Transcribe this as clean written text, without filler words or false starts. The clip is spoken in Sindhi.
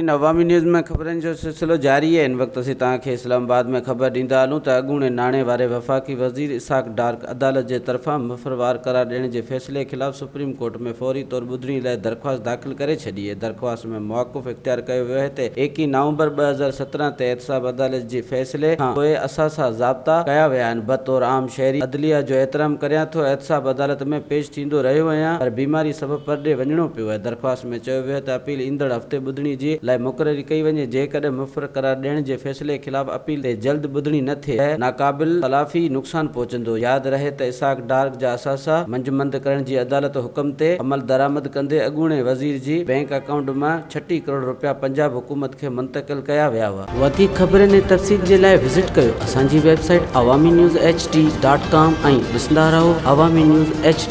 ناظرين عوامي نيوز ۾ خبرن جو سلسلو جاري آهي هن وقت اسين توهان کي اسلام آباد ۾ خبر ڏيندا هلون ته اڳوڻي ناڻي واري وفاقي وزير اسحاق ڊارڪ عدالت جي طرفان مفروار قرار ڏيڻ جي فيصلي خلاف سپريم ڪورٽ ۾ فوري طور ٻڌڻي لاء درخواست داخل ڪري ڇڏي آهي درخواست ۾ موقف اختيار ڪيو ويو آهي ته ايڪيهه نومبر 2017 تي احتساب عدالت جي فيصلي کان پوء اثاثا ضابطا ڪيا ويا آهن بطور عام شهري عدليه جو احترام ڪريان ٿو احتساب عدالت ۾ پيش ٿيندو رهيو آهيان پر بيماري سبب پرڏيهه وڃڻو پيو آهي درخواست ۾ چيو ويو ته اپيل ايندڙ هفتي ٻڌڻي جي لاء مقرري ڪئي وڃي جيڪڏهن مفرر قرار ڏيڻ جي فيصلي خلاف اپيل تي جلد ٻڌڻي نه ٿئي ته ناقابل تلافي نقصان پهچندو. ياد رهي ته اسحاق ڊارڪ جا اثاثا منجمند ڪرڻ جي عدالت حڪم تي عملدرآمد ڪندي اڳوڻي وزير جي بئنڪ اڪائونٽ مان 36 ڪروڙ رپيا پنجاب حڪومت کي منتقل ڪيا ويا هئا. وڌيڪ خبرن ۽ تفصيل جي لاء وزٽ ڪيو اسان جي website Awami news H D dot com ۽ ڏسندا رهو عوامي نيوز ايڇ ڊي.